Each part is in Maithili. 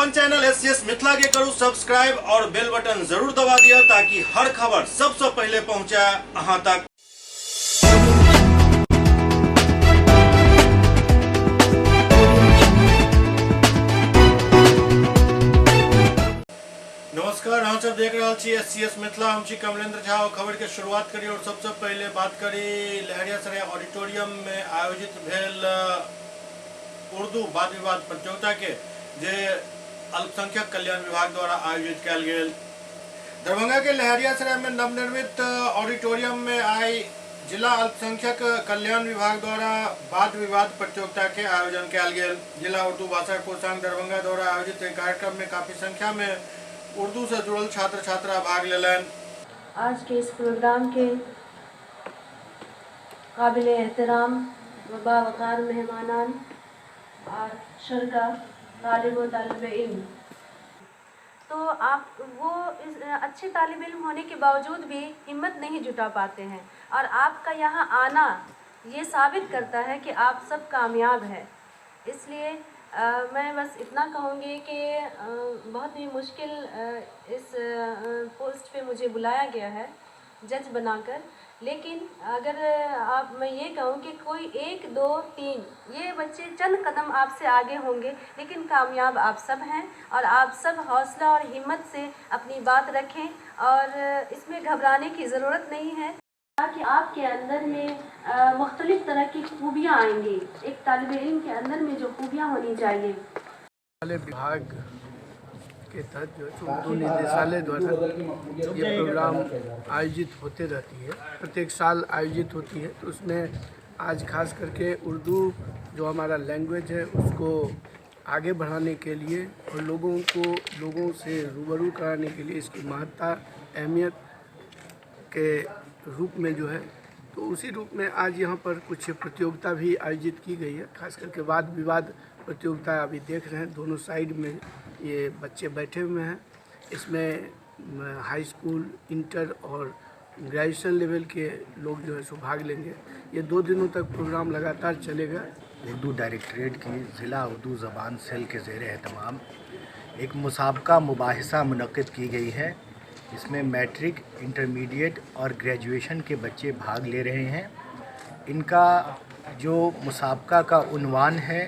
अपन चैनल एससीएस मिथिला के करू सब्सक्राइब और बेल बटन जरूर दबा दिया ताकि हर खबर सबसे पहले पहुंचे अहां तक। नमस्कार, हम सब देख रहा छी एससीएस मिथिला। हम छी कमलेंद्र झा और खबर के शुरुआत करी और सबसे पहले बात करी लहरियासराय ऑडिटोरियम में आयोजित भेल उर्दू वाद विवाद प्रतियोगिता के, जे अल्पसंख्यक कल्याण विभाग द्वारा आयोजित कयल गेल। दरभंगा के लहरियासराय में नवनिर्मित ऑडिटोरियम में आई जिला अल्पसंख्यक कल्याण विभाग द्वारा वाद विवाद प्रतियोगिता के आयोजन कयल गेल। जिला उर्दू भाषा कोषांग दरभंगा द्वारा आयोजित एहि कार्यक्रम में काफी संख्या में उर्दू से जुड़ल छात्र छात्रा भाग लेलनि। आज के इस प्रोग्राम के काबिल एहतराम व बावकार मेहमानान और शुरका तालिब व तालिब इल्म, तो आप वो इस अच्छे तालिब इल्म होने के बावजूद भी हिम्मत नहीं जुटा पाते हैं और आपका यहाँ आना ये साबित करता है कि आप सब कामयाब हैं। इसलिए मैं बस इतना कहूँगी कि बहुत ही मुश्किल इस पोस्ट पे मुझे बुलाया गया है जज बनाकर, लेकिन अगर आप मैं ये कहूँ कि कोई 1 2 3 ये बच्चे चंद कदम आपसे आगे होंगे, लेकिन कामयाब आप सब हैं और आप सब हौसला और हिम्मत से अपनी बात रखें और इसमें घबराने की ज़रूरत नहीं है कि आपके अंदर में मुख्तलिफ़ तरह की खूबियाँ आएंगी। एक तालिब इल्म के अंदर में जो खूबियाँ होनी चाहिए। विभाग के तहत जो है उर्दू निदेशालय द्वारा ये प्रोग्राम आयोजित होते रहती है, प्रत्येक साल आयोजित होती है। तो उसमें आज खास करके उर्दू जो हमारा लैंग्वेज है उसको आगे बढ़ाने के लिए और लोगों को लोगों से रूबरू कराने के लिए इसकी महत्ता अहमियत के रूप में जो है, तो उसी रूप में आज यहाँ पर कुछ प्रतियोगिता भी आयोजित की गई है। खास करके वाद विवाद प्रतियोगिता अभी देख रहे हैं, दोनों साइड में ये बच्चे बैठे हुए हैं। इसमें हाई स्कूल, इंटर और ग्रेजुएशन लेवल के लोग जो है सो भाग लेंगे। ये 2 दिनों तक प्रोग्राम लगातार चलेगा। उर्दू डायरेक्टरेट की ज़िला उर्दू ज़बान सेल के ज़ेर एहतमाम एक मुसाबका मुबाहिसा मुनक़्क़िद की गई है। इसमें मैट्रिक, इंटरमीडिएट और ग्रेजुएशन के बच्चे भाग ले रहे हैं। इनका जो मुसाबका का उन्वान है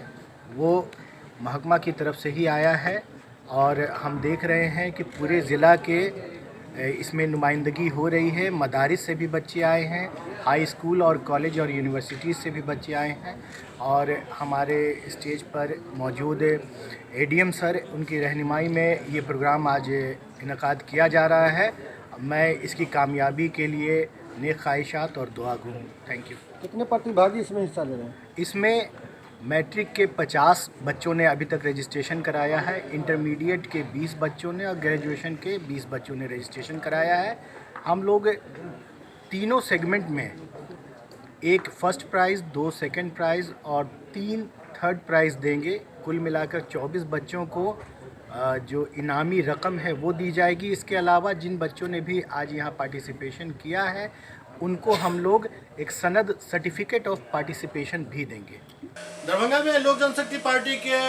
वो महकमा की तरफ से ही आया है और हम देख रहे हैं कि पूरे ज़िला के इसमें नुमाइंदगी हो रही है। मदारिस से भी बच्चे आए हैं, हाई स्कूल और कॉलेज और यूनिवर्सिटीज़ से भी बच्चे आए हैं और हमारे स्टेज पर मौजूद एडीएम सर, उनकी रहनुमाई में ये प्रोग्राम आज इनकाद किया जा रहा है। मैं इसकी कामयाबी के लिए नेक ख्वाहिशात और दुआ गो हूँ। Thank you. कितने प्रतिभागी इसमें हिस्सा ले रहे हैं? इसमें मैट्रिक के 50 बच्चों ने अभी तक रजिस्ट्रेशन कराया है, इंटरमीडिएट के 20 बच्चों ने और ग्रेजुएशन के 20 बच्चों ने रजिस्ट्रेशन कराया है। हम लोग तीनों सेगमेंट में 1 फर्स्ट प्राइज़, 2 सेकंड प्राइज़ और 3 थर्ड प्राइज़ देंगे। कुल मिलाकर 24 बच्चों को जो इनामी रकम है वो दी जाएगी। इसके अलावा जिन बच्चों ने भी आज यहाँ पार्टिसिपेशन किया है उनको हम लोग एक सनद सर्टिफिकेट ऑफ पार्टिसिपेशन भी देंगे। दरभंगा में लोक जनशक्ति पार्टी के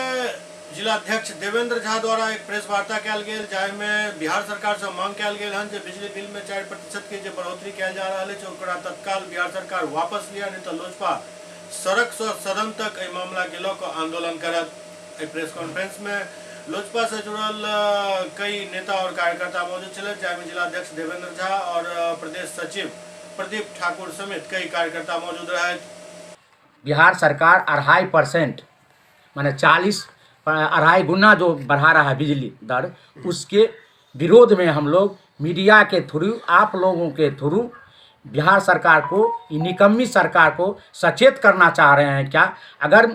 जिलाध्यक्ष देवेंद्र झा द्वारा एक प्रेस वार्ता कयल गेल, जाहिमे बिहार सरकार से मांग कयल गेल हन जे बिजली बिल में 4% के जे बढ़ोतरी कयल जा रहल अछि ओकरा तत्काल बिहार सरकार वापस लिया, नहीं तो लोजपा सड़क से सदन तक एहि मामला के लऽ कऽ आंदोलन करत। एहि प्रेस कॉन्फ्रेंस में लोजपा से जुड़ल कई नेता और कार्यकर्ता मौजूद छलथि, जाहिमे जिलाध्यक्ष देवेंद्र झा और प्रदेश सचिव प्रदीप ठाकुर समेत कई कार्यकर्ता मौजूद रहथि। बिहार सरकार 2.5% माने 2.5 गुना जो बढ़ा रहा है बिजली दर, उसके विरोध में हम लोग मीडिया के थ्रू, आप लोगों के थ्रू बिहार सरकार को, निकम्मी सरकार को सचेत करना चाह रहे हैं। क्या अगर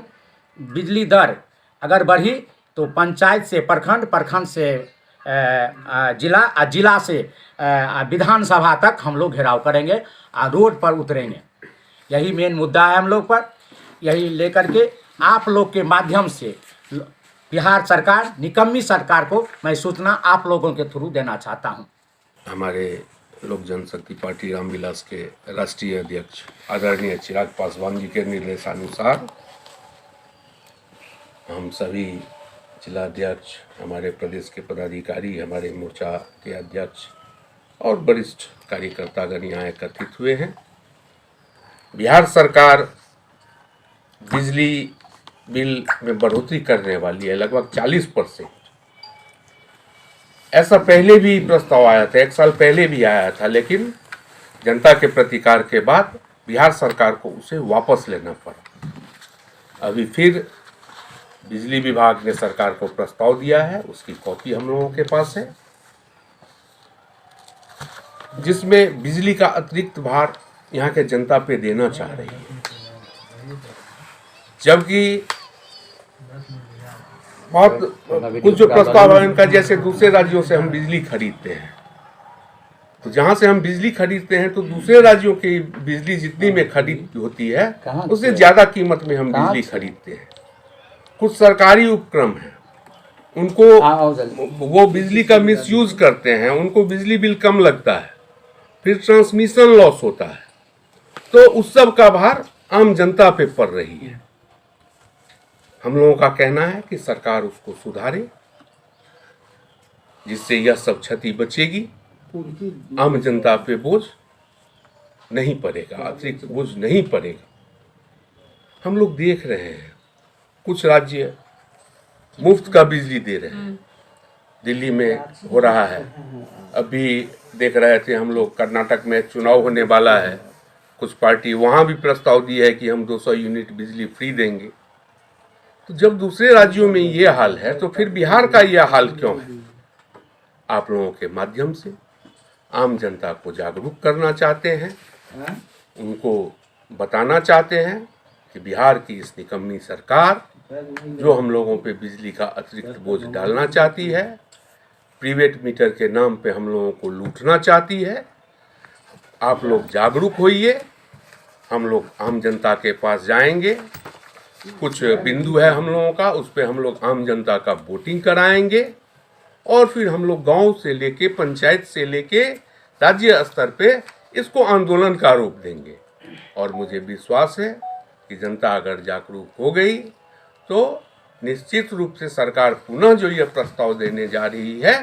बिजली दर अगर बढ़ी तो पंचायत से प्रखंड, प्रखंड से जिला और जिला से विधानसभा तक हम लोग घेराव करेंगे और रोड पर उतरेंगे। यही मेन मुद्दा है हम लोग पर। यही लेकर के आप लोग के माध्यम से बिहार सरकार, निकम्मी सरकार को मैं सूचना आप लोगों के थ्रू देना चाहता हूँ। हमारे लोक जनशक्ति पार्टी रामविलास के राष्ट्रीय अध्यक्ष आदरणीय चिराग पासवान जी के निर्देशानुसार हम सभी जिला अध्यक्ष, हमारे प्रदेश के पदाधिकारी, हमारे मोर्चा के अध्यक्ष और वरिष्ठ कार्यकर्तागण यहाँ एकत्रित हुए हैं। बिहार सरकार बिजली बिल में बढ़ोतरी करने वाली है, लगभग 40%। ऐसा पहले भी प्रस्ताव आया था, एक साल पहले भी आया था, लेकिन जनता के प्रतिकार के बाद बिहार सरकार को उसे वापस लेना पड़ा। अभी फिर बिजली विभाग ने सरकार को प्रस्ताव दिया है, उसकी कॉपी हम लोगों के पास है, जिसमें बिजली का अतिरिक्त भार यहाँ के जनता पे देना चाह रही है, जबकि बहुत कुछ जो प्रस्ताव है इनका, जैसे दूसरे राज्यों से हम बिजली खरीदते हैं, तो जहाँ से हम बिजली खरीदते हैं तो दूसरे राज्यों की बिजली जितनी में खरीद होती है उससे ज़्यादा कीमत में हम बिजली खरीदते हैं। कुछ सरकारी उपक्रम हैं, उनको वो बिजली का मिसयूज करते हैं, उनको बिजली बिल कम लगता है, फिर ट्रांसमिशन लॉस होता है, तो उस सब का भार आम जनता पे पड़ रही है। हम लोगों का कहना है कि सरकार उसको सुधारे, जिससे यह सब क्षति बचेगी, आम जनता पे बोझ नहीं पड़ेगा, अतिरिक्त बोझ नहीं पड़ेगा। हम लोग देख रहे हैं कुछ राज्य मुफ्त का बिजली दे रहे हैं, दिल्ली में हो रहा है, अभी देख रहे थे हम लोग कर्नाटक में चुनाव होने वाला है, कुछ पार्टी वहाँ भी प्रस्ताव दी है कि हम 200 यूनिट बिजली फ्री देंगे। तो जब दूसरे राज्यों में ये हाल है तो फिर बिहार का यह हाल क्यों है? आप लोगों के माध्यम से आम जनता को जागरूक करना चाहते हैं, उनको बताना चाहते हैं कि बिहार की इस निकम्मी सरकार जो हम लोगों पे बिजली का अतिरिक्त बोझ डालना चाहती है, प्राइवेट मीटर के नाम पे हम लोगों को लूटना चाहती है, आप लोग जागरूक होइए। हम लोग आम जनता के पास जाएंगे, कुछ बिंदु है हम लोगों का, उस पर हम लोग आम जनता का वोटिंग कराएंगे और फिर हम लोग गांव से लेके पंचायत से लेके राज्य स्तर पे इसको आंदोलन का रूप देंगे। और मुझे विश्वास है कि जनता अगर जागरूक हो गई तो निश्चित रूप से सरकार पुनः जो ये प्रस्ताव देने जा रही है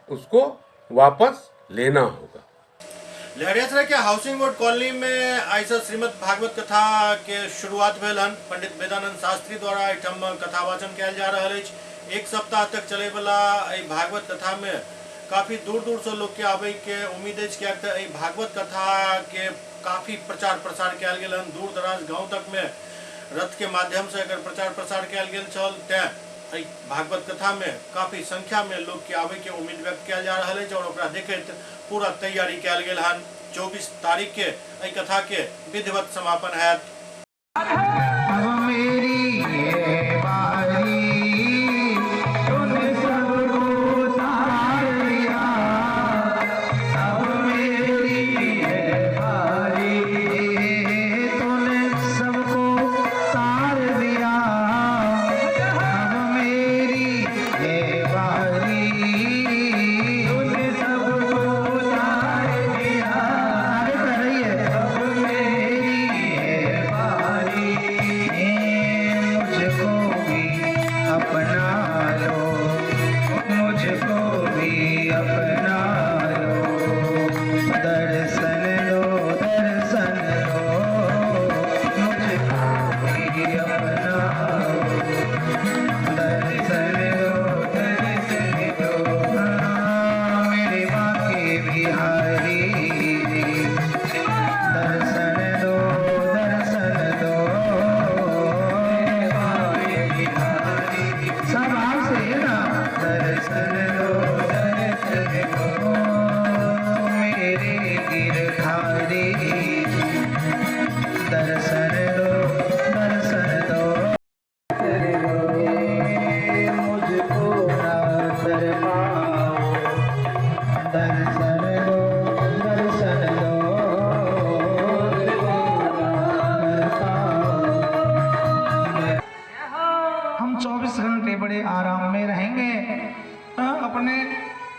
उसको वापस लेना होगा। लहरियासराय के हाउसिंग बोर्ड कॉलोनी में आइसा श्रीमद् भागवत कथा के शुरुआत भेल हन। पंडित वेदानंद शास्त्री द्वारा एहिठाम कथावाचन कयल जा रहल अछि। एक सप्ताह तक चले वाला एहि भागवत कथा में काफी दूर दूर से लोग के आबे के उम्मीद अछि, कियाक तऽ एहि भागवत कथा के काफी प्रचार प्रसार कयल गेल हन। दूर दराज गांव तक में रथ के माध्यम से एकर प्रचार प्रसार कयल गेल छल, तें एहि भागवत कथा में काफी संख्या में लोग के आबे के उम्मीद व्यक्त कयल जा रहल अछि और ओकरा देखैत पूरा तैयारी कयल गेल हन। 24 तारीख के एहि कथा के विधिवत समापन हैत।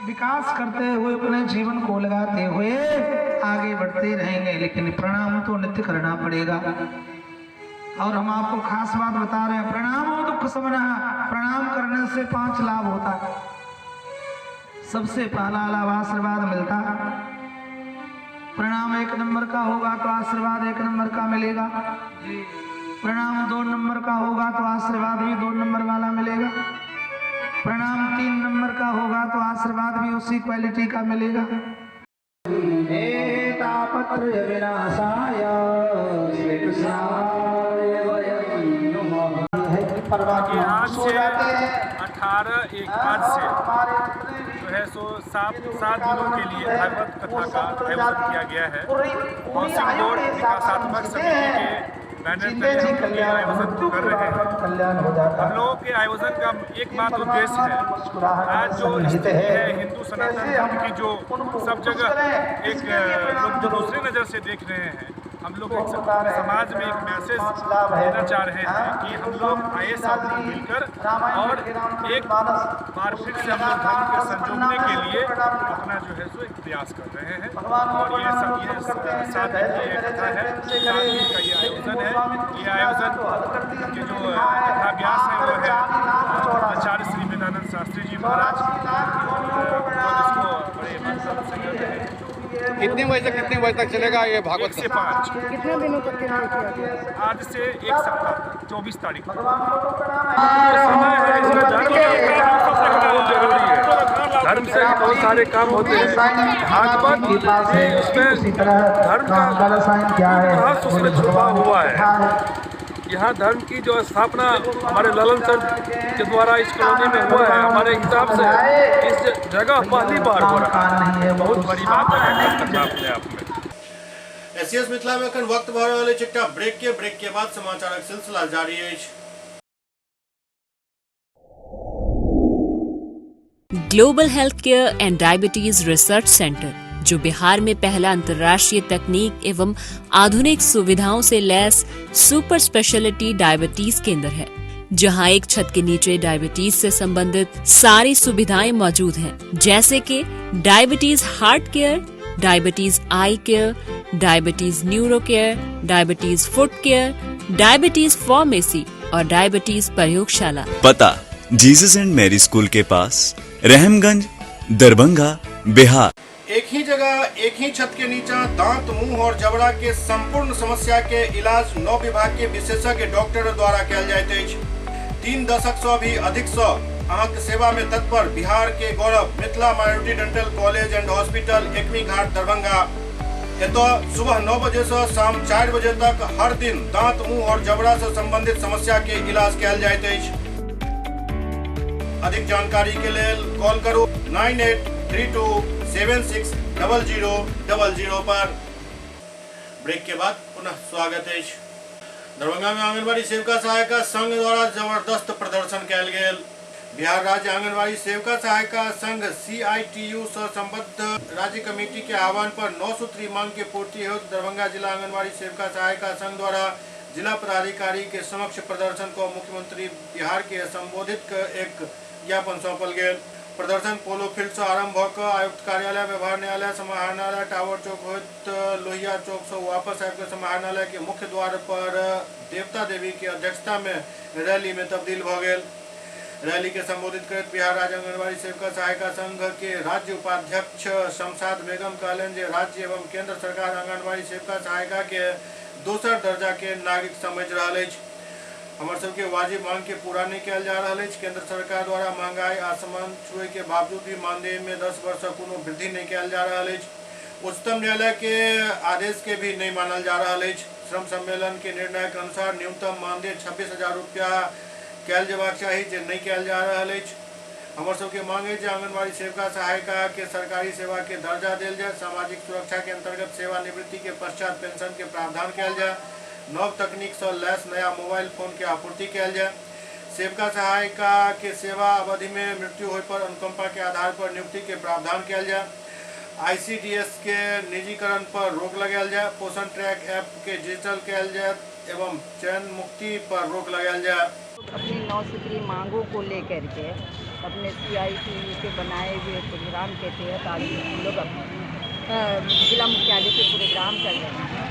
विकास करते हुए अपने जीवन को लगाते हुए आगे बढ़ते रहेंगे, लेकिन प्रणाम तो नित्य करना पड़ेगा। और हम आपको खास बात बता रहे हैं, प्रणाम हो दुख समना, प्रणाम करने से 5 लाभ होता है। सबसे पहला लाभ आशीर्वाद मिलता है। प्रणाम 1 नंबर का होगा तो आशीर्वाद 1 नंबर का मिलेगा। प्रणाम 2 नंबर का होगा तो आशीर्वाद भी 2 नंबर वाला मिलेगा। प्रणाम 3 नंबर का होगा तो आशीर्वाद भी उसी क्वालिटी का मिलेगा। तापत्रय विनाशाय श्री कृष्णाय वयं नमः। परमात्मा सो जाते हैं 18 आज से जो है सो 7 दिनों के लिए भागवत कथा का आयोजन किया गया है। हाउसिंग बोर्ड विकासात्मक समिति के बैनर तले हम ये आयोजन कर रहे हैं। हम लोगों के आयोजन का एकमात्र उद्देश्य है, आज जो स्थिति है हिंदू सनातन धर्म की, जो सब जगह एक लोग जो दूसरी नज़र से देख रहे हैं, हम लोग एक समाज में एक मैसेज देना चाह रहे हैं कि हम लोग आए सब लोग मिलकर और एक बार फिर से हम लोग धर्म के संजोगने के लिए अपना जो है सो एक प्रयास कर रहे हैं। और ये सब ये 7 दिन की ये कथा है, 7 दिन का ये आयोजन है। ये आयोजन के जो कथा व्यास है वो है आचार्य श्री वेदानंद शास्त्री जी महाराज, और इसको बड़े मतलब से कर रहे हैं। कितने बजे से कितने बजे तक चलेगा ये भागवत? 1 से 5। कितने दिनों तक किया गया? आज से 1 सप्ताह तक, 24 तारीख तक। समय है, इसमें धर्म का बहुत जरूरी है। धर्म से बहुत सारे काम होते हैं। भागवत उसमें धर्म का रहस्य उसमें छुपा हुआ है। यहाँ धर्म की जो स्थापना हमारे ललन सर के द्वारा इस कॉलोनी में हुआ है, हमारे हिसाब से इस जगह पहली बार हो रहा है। बहुत बड़ी बात है अपने आप में। एससीएस मिथिला में अखन वक्त भऽ रहल अछि एकटा ब्रेक के बाद समाचारक सिलसिला जारी अछि। Global health care and diabetes research centre, जो बिहार में पहला अंतर्राष्ट्रीय तकनीक एवं आधुनिक सुविधाओं से लैस सुपर स्पेशलिटी डायबिटीज केंद्र है, जहां एक छत के नीचे डायबिटीज से संबंधित सारी सुविधाएं मौजूद हैं, जैसे कि diabetes heart care, diabetes eye care, diabetes neuro care, diabetes foot care, diabetes pharmacy और डायबिटीज प्रयोगशाला। पता जीसस एंड मैरी स्कूल के पास, रहमगंज, दरभंगा, बिहार। एक ही जगह एक ही छत के नीचा दांत, मुंह और जबड़ा के संपूर्ण समस्या के इलाज 9 विभाग के विशेषज्ञ डॉक्टर द्वारा कयल जाइत अछि। 3 दशक से भी अधिक से अहाँके सेवा में तत्पर बिहार के गौरव Mithila minority dental college and hospital, Ekmi Ghat, Darbhanga. एतऽ सुबह 9 बजे से शाम 4 बजे तक हर दिन दांत, मुंह और जबड़ा से संबंधित समस्या के इलाज कयल जाइत अछि। अधिक जानकारी के लेल कॉल करू 9832 760000 पर। ब्रेक के बाद पुनः स्वागत है। दरभंगा में आंगनबाड़ी सेविका सहायिका संघ द्वारा जबरदस्त प्रदर्शन कयल गेल। बिहार राज्य आंगनबाड़ी सेविका सहायिका संघ CITU से संबद्ध राज्य कमेटी के आह्वान पर 9 सूत्री मांग के पूर्ति हेतु दरभंगा जिला आंगनबाड़ी सेविका सहायिका संघ द्वारा जिला पदाधिकारी के समक्ष प्रदर्शन को मुख्यमंत्री बिहार के संबोधित एक ज्ञापन सौंपल गेल। प्रदर्शन पोलो फील्ड से आरंभ होकर आयुक्त कार्यालय, व्यवहार न्यायालय, समाहरणालय, टावर चौक होइत लोहिया चौक से वापस आबिक समाहरणालय के मुख्य द्वार पर देवता देवी के अध्यक्षता में रैली में तब्दील भ गेल। रैली के संबोधित करैत बिहार राज्य आंगनबाड़ी सेविका सहायिका संघ के राज्य उपाध्यक्ष शमशाद बेगम कहलनि जे राज्य एवं केंद्र सरकार आंगनबाड़ी सेविका सहायिका के दोसर दर्जा के नागरिक समझ रहल अछि। हमर सबके वाजिब मांग के पूरा नहीं कयल जा रहल अछि। केंद्र सरकार द्वारा महंगाई आसमान छुए के बावजूद भी मानदेय में 10 वर्ष से कोनो वृद्धि नहीं कयल जा रहल अछि। उच्चतम न्यायालय के आदेश के भी नहीं मानल जा रहल अछि। श्रम सम्मेलन के निर्णय के अनुसार न्यूनतम मानदेय 26,000 रुपया कयल जेबाक चाही, जे नहीं कयल जा रहल अछि। हमर सबके मांग अछि जे आंगनबाड़ी सेविका सहायिका के सरकारी सेवा के दर्जा देल जाय, सामाजिक सुरक्षा के अंतर्गत सेवानिवृत्ति के पश्चात पेंशन के प्रावधान कयल जाय, नव तकनीक से लैस नया मोबाइल फोन के आपूर्ति कयल जाय, सेविका सहायिका के सेवा अवधि में मृत्यु होय पर अनुकंपा के आधार पर नियुक्ति के प्रावधान कयल जाय, ICDS के निजीकरण पर रोक लगायल जाय, पोषण ट्रैक ऐप के डिजिटल कयल जाय एवं चयन मुक्ति पर रोक लगायल जाय। अपनी 9 सूत्री मांगों को लेकर के अपने CITU के बनाए हुए प्रोग्राम के तहत आज हम लोग जिला मुख्यालय के प्रोग्राम कर रहे हैं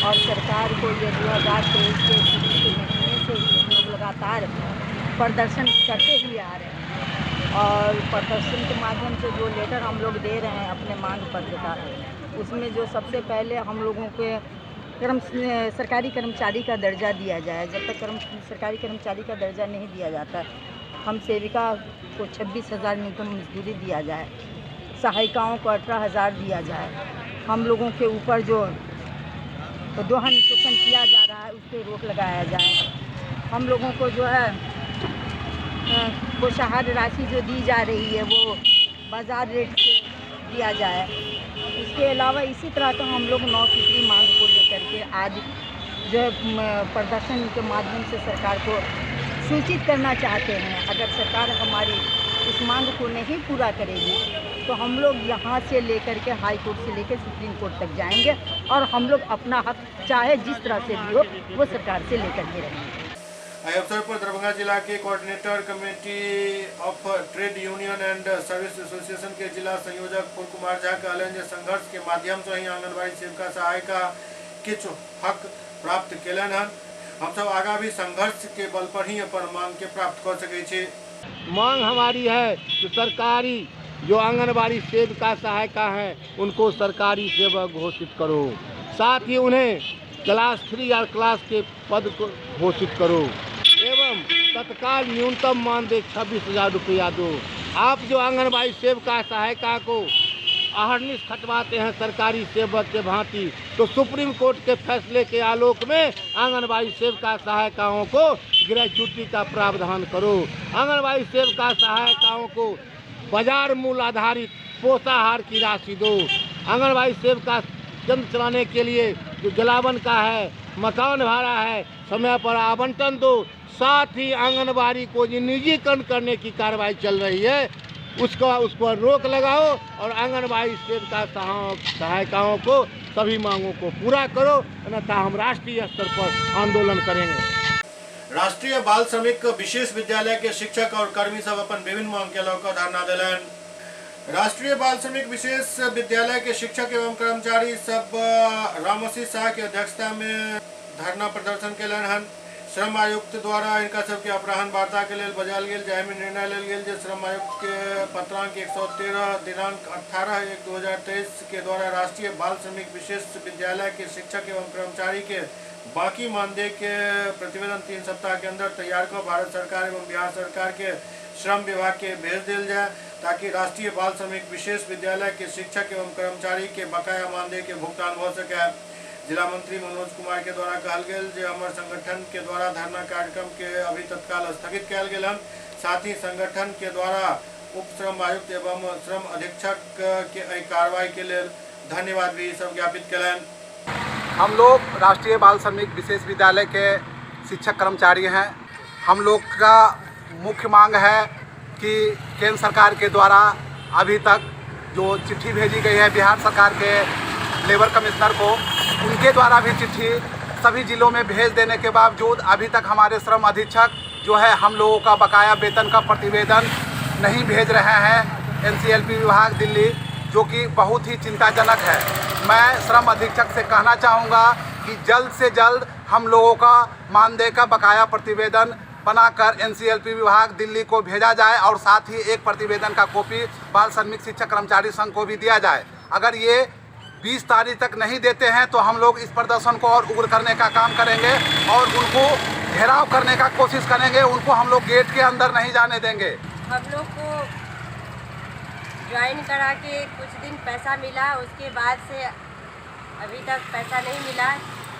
और सरकार को ये 2023 के लगातार प्रदर्शन करते हुए आ रहे हैं और प्रदर्शन के माध्यम से जो लेटर हम लोग दे रहे हैं अपने मांग पत्र का, उसमें जो सबसे पहले हम लोगों के सरकारी कर्मचारी का दर्जा दिया जाए। जब तक सरकारी कर्मचारी का दर्जा नहीं दिया जाता, हम सेविका को 26,000 न्यूनतम मजदूरी दिया जाए, सहायिकाओं को 18,000 दिया जाए, हम लोगों के ऊपर जो दोहन शोषण किया जा रहा है उस पर रोक लगाया जाए, हम लोगों को जो है पोषाहार राशि जो दी जा रही है वो बाज़ार रेट से दिया जाए। इसके अलावा इसी तरह का हम लोग 9 सूत्री मांग को लेकर के आज जो है प्रदर्शन के माध्यम से सरकार को सूचित करना चाहते हैं। अगर सरकार हमारी इस मांग को नहीं पूरा करेगी तो हम लोग यहाँ से लेकर के हाई कोर्ट से लेकर सुप्रीम कोर्ट तक जाएंगे और हम लोग अपना हक चाहे जिस तरह से भी हो वो सरकार से लेकर के रहेंगे। एहि अवसर पर दरभंगा जिला के coordinator committee of trade union and service association के जिला संयोजक फूल कुमार झा कहलनि जे संघर्ष के माध्यम से ही आंगनबाड़ी सेविका सहायिका किछु हक प्राप्त केलनि हन। हम सब आगा भी संघर्ष के बल पर ही अपन मांग के प्राप्त कर सकै छी। मांग हमारी है कि सरकारी जो आंगनबाड़ी सेविका सहायिका हैं उनको सरकारी सेवक घोषित करो, साथ ही उन्हें क्लास 3 और क्लास के पद को घोषित करो एवं तत्काल न्यूनतम मानदेय 26,000 रुपया दो। आप जो आंगनबाड़ी सेविका सहायिका को अहर्निश खटवाते हैं सरकारी सेवक के भांति, तो सुप्रीम कोर्ट के फैसले के आलोक में आंगनबाड़ी सेविका सहायिकाओं को ग्रेच्युटी का प्रावधान करो। आंगनबाड़ी सेविका सहायिकाओं को बाजार मूल्य आधारित पोषाहार की राशि दो। आंगनबाड़ी सेविका केंद्र चलाने के लिए जो जलावन का है, मकान भाड़ा है, समय पर आवंटन दो। साथ ही आंगनबाड़ी को जो निजीकरण करने की कार्रवाई चल रही है उसको रोक लगाओ और आंगनबाड़ी सेविका सहायिकाओं को सभी मांगों को पूरा करो, अन्यथा हम राष्ट्रीय स्तर पर आंदोलन करेंगे। राष्ट्रीय बाल श्रमिक विशेष विद्यालय के शिक्षक और कर्मी सब अपन विभिन्न मांग के लऽ धरना देलनि। राष्ट्रीय बाल श्रमिक विशेष विद्यालय के शिक्षक एवं कर्मचारी सब रामसी शाह के अध्यक्षता में धरना प्रदर्शन केलनि हन। श्रम आयुक्त द्वारा इनका सबके अपराह्न वार्ता के लेल बजायल गेल, जाहिमे निर्णय लेल गेल जे श्रम आयुक्त के पत्रांक 113 दिनांक 18/1/2023 के द्वारा राष्ट्रीय बाल श्रमिक विशेष विद्यालय के शिक्षक एवं कर्मचारी के बाकी मानदेय के प्रतिवेदन 3 सप्ताह के अंदर तैयार कर भारत सरकार एवं बिहार सरकार के श्रम विभाग के भेज दिल जाए, ताकि राष्ट्रीय बाल श्रमिक विशेष विद्यालय के शिक्षक एवं कर्मचारी के बकाया मानदेय के भुगतान हो सके। जिला मंत्री मनोज कुमार के द्वारा कहल गेल जे हमर संगठन के द्वारा धरना कार्यक्रम के अभी तत्काल स्थगित कयल गेल हन। साथ ही संगठन के द्वारा उप श्रम आयुक्त एवं श्रम अधीक्षक के एहि कार्रवाई के लेल धन्यवाद भी सब ज्ञापित कयलनि। हम लोग राष्ट्रीय बाल श्रमिक विशेष विद्यालय के शिक्षक कर्मचारी हैं। हम लोग का मुख्य मांग है कि केंद्र सरकार के द्वारा अभी तक जो चिट्ठी भेजी गई है बिहार सरकार के लेबर कमिश्नर को, उनके द्वारा भी चिट्ठी सभी ज़िलों में भेज देने के बावजूद अभी तक हमारे श्रम अधीक्षक जो है हम लोगों का बकाया वेतन का प्रतिवेदन नहीं भेज रहे हैं एनसीएलपी विभाग दिल्ली, जो कि बहुत ही चिंताजनक है। मैं श्रम अधीक्षक से कहना चाहूँगा कि जल्द से जल्द हम लोगों का मानदेय का बकाया प्रतिवेदन बनाकर एनसीएलपी विभाग दिल्ली को भेजा जाए और साथ ही एक प्रतिवेदन का कॉपी बाल श्रमिक शिक्षक कर्मचारी संघ को भी दिया जाए। अगर ये 20 तारीख तक नहीं देते हैं तो हम लोग इस प्रदर्शन को और उग्र करने का काम करेंगे और उनको घेराव करने का कोशिश करेंगे। उनको हम लोग गेट के अंदर नहीं जाने देंगे। हम लोग को ज्वाइन करा के कुछ दिन पैसा मिला, उसके बाद से अभी तक पैसा नहीं मिला।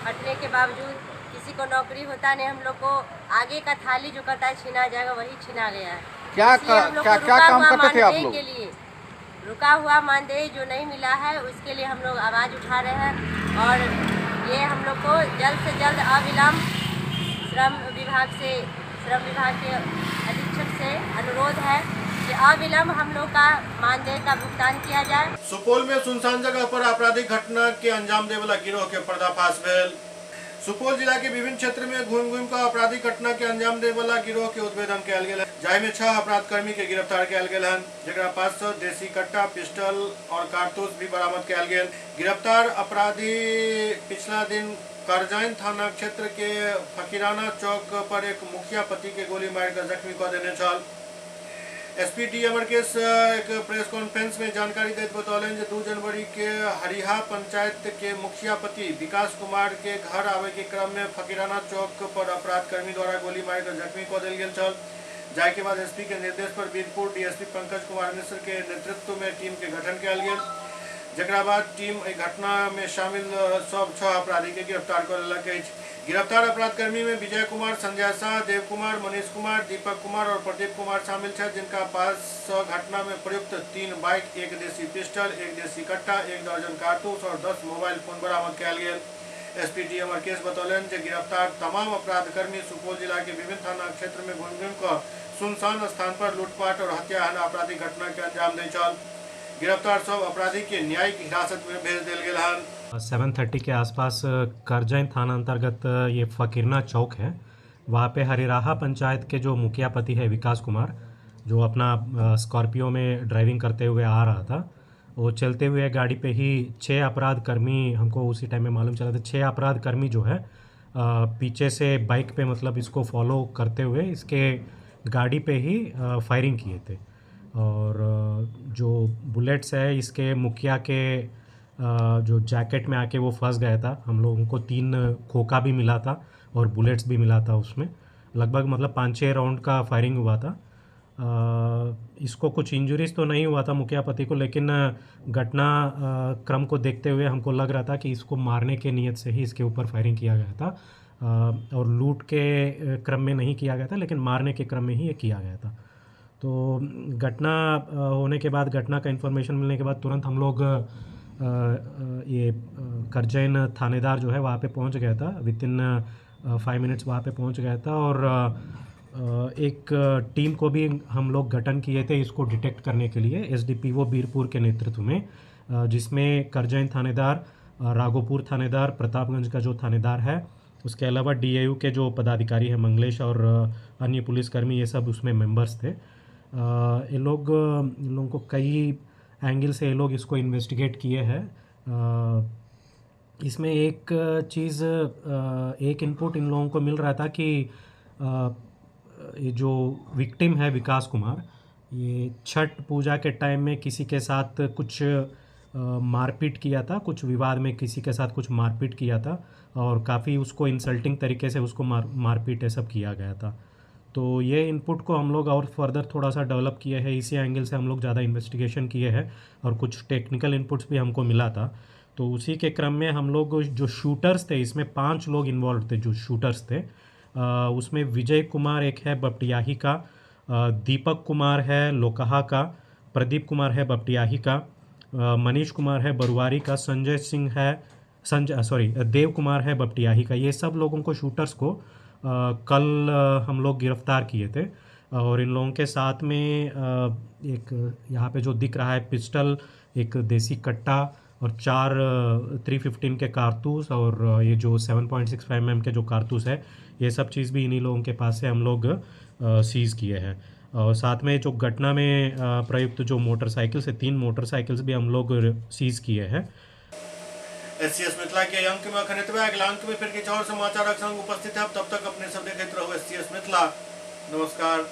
हटने के बावजूद किसी को नौकरी होता नहीं। हम लोग को आगे का थाली जो कहता है छीना जाएगा, वही छीना गया है। क्या क्या क्या काम करते थे आप लोग? के लिए रुका हुआ मानदेय जो नहीं मिला है उसके लिए हम लोग आवाज़ उठा रहे हैं और ये हम लोग को जल्द से जल्द अविलंब श्रम विभाग के अधीक्षक से अनुरोध है कि अविलंब हम लोग का मानदेय का भुगतान किया जाए। सुपौल में सुनसान जगह पर आपराधिक घटना के अंजाम देवला गिरोह के पर्दाफाश भेल। सुपौल जिला के विभिन्न क्षेत्र में घूम घूम का आपराधिक घटना के अंजाम देवला गिरोह के उद्भेदन कयल गेल, जाहिमे 6 अपराधकर्मी के गिरफ्तार कयल गेल हन, जकरा पास से देसी कट्टा, पिस्टल और कारतूस भी बरामद कयल गेल। गिरफ्तार अपराधी पिछला दिन करजाइन थाना क्षेत्र के फकीराना चौक पर एक मुखिया पति के गोली मारिकऽ जख्मी कऽ देने छल। एसपी डी अमरकेश एक प्रेस कॉन्फ्रेंस में जानकारी दैत बतौलनि जे 2 जनवरी के हरिहा पंचायत के मुखिया पति विकास कुमार के घर आबय के क्रम में फकीराना चौक पर अपराधकर्मी द्वारा गोली मारिकऽ जख्मी कऽ देल गेल छल। जाहि के बाद एसपी के निर्देश पर वीरपुर डीएसपी पंकज कुमार मिश्र के नेतृत्व में टीम के गठन कयल गेल, जकरा बाद टीम एहि घटना में शामिल सब 6 अपराधी के गिरफ्तार कऽ लेलक अछि। गिरफ्तार अपराधकर्मी में विजय कुमार, संजय शाह, देव कुमार, मनीष कुमार, दीपक कुमार और प्रदीप कुमार शामिल छथि, जिनका पास सँ घटना में प्रयुक्त 3 बाइक, 1 देसी पिस्टल, 1 देसी कट्टा, 1 दर्जन कारतूस और 10 मोबाइल फोन बरामद कयल गेल। एसपी डी अमरकेश बतौलनि जे गिरफ्तार तमाम अपराधकर्मी सुपौल जिला के विभिन्न थाना क्षेत्र में घुमि घुमि कऽ सुनसान स्थान पर लूटपाट और हत्या एहन आपराधिक घटना के अंजाम दैत छल। गिरफ्तार सब अपराधी के न्यायिक हिरासत में भेज देल गेल हन। 7:30 के आसपास करजैन थाना अंतर्गत ये फकीरना चौक है, वहाँ पे हरिराहा पंचायत के जो मुखिया पति है विकास कुमार, जो अपना स्कॉर्पियो में ड्राइविंग करते हुए आ रहा था, वो चलते हुए गाड़ी पे ही 6 अपराधकर्मी, हमको उसी टाइम में मालूम चला था, 6 अपराधकर्मी जो है पीछे से बाइक पे मतलब इसको फॉलो करते हुए इसके गाड़ी पे ही फायरिंग किए थे और जो बुलेट्स है इसके मुखिया के जो जैकेट में आके वो फंस गया था। हम लोगों को 3 खोखा भी मिला था और बुलेट्स भी मिला था उसमें, लगभग मतलब 5-6 राउंड का फायरिंग हुआ था। इसको कुछ इंजरीज तो नहीं हुआ था मुखिया पति को, लेकिन घटना क्रम को देखते हुए हमको लग रहा था कि इसको मारने के नियत से ही इसके ऊपर फायरिंग किया गया था और लूट के क्रम में नहीं किया गया था, लेकिन मारने के क्रम में ही ये किया गया था। तो घटना होने के बाद, घटना का इन्फॉर्मेशन मिलने के बाद तुरंत हम लोग ये करजैन थानेदार जो है वहाँ पे पहुँच गया था, विदिन 5 मिनट्स वहाँ पे पहुँच गया था और एक टीम को भी हम लोग गठन किए थे इसको डिटेक्ट करने के लिए, एसडीपीओ बीरपुर के नेतृत्व में, जिसमें करजैन थानेदार, राघोपुर थानेदार, प्रतापगंज का जो थानेदार है, उसके अलावा डीएयू के जो पदाधिकारी हैं मंगलेश और अन्य पुलिसकर्मी, ये सब उसमें मेंबर्स थे। ये लोगों को कई एंगल से ये लोग इसको इन्वेस्टिगेट किए हैं। इसमें एक चीज़, एक इनपुट इन लोगों को मिल रहा था कि ये जो विक्टिम है विकास कुमार, ये छठ पूजा के टाइम में किसी के साथ कुछ मारपीट किया था, कुछ विवाद में किसी के साथ कुछ मारपीट किया था और काफ़ी उसको इंसल्टिंग तरीके से उसको मारपीट ये सब किया गया था। तो ये इनपुट को हम लोग और फर्दर थोड़ा सा डेवलप किए हैं, इसी एंगल से हम लोग ज़्यादा इन्वेस्टिगेशन किए हैं और कुछ टेक्निकल इनपुट्स भी हमको मिला था। तो उसी के क्रम में हम लोग जो शूटर्स थे, इसमें 5 लोग इन्वॉल्व थे जो शूटर्स थे, उसमें विजय कुमार एक है बपटियाही का, दीपक कुमार है लोकहा का, प्रदीप कुमार है बपटियाही का, मनीष कुमार है बरुआरी का, संजय सिंह है देव कुमार है बपटियाही का। ये सब लोगों को, शूटर्स को कल हम लोग गिरफ्तार किए थे और इन लोगों के साथ में एक यहाँ पे जो दिख रहा है पिस्टल, एक देसी कट्टा और 4 315 के कारतूस और ये जो 7.65 mm के जो कारतूस है, ये सब चीज़ भी इन्हीं लोगों के पास से हम लोग सीज़ किए हैं। और साथ में जो घटना में प्रयुक्त जो मोटरसाइकिल्स है, 3 मोटरसाइकिल्स भी हम लोग सीज़ किए हैं। एससीएस मिथिला के अंक में अखन एतबे, अगिला अंक में फिर किछु और समाचारक संग उपस्थित है। तब तक अपने सब देखैत रहू एससीएस मिथिला। नमस्कार।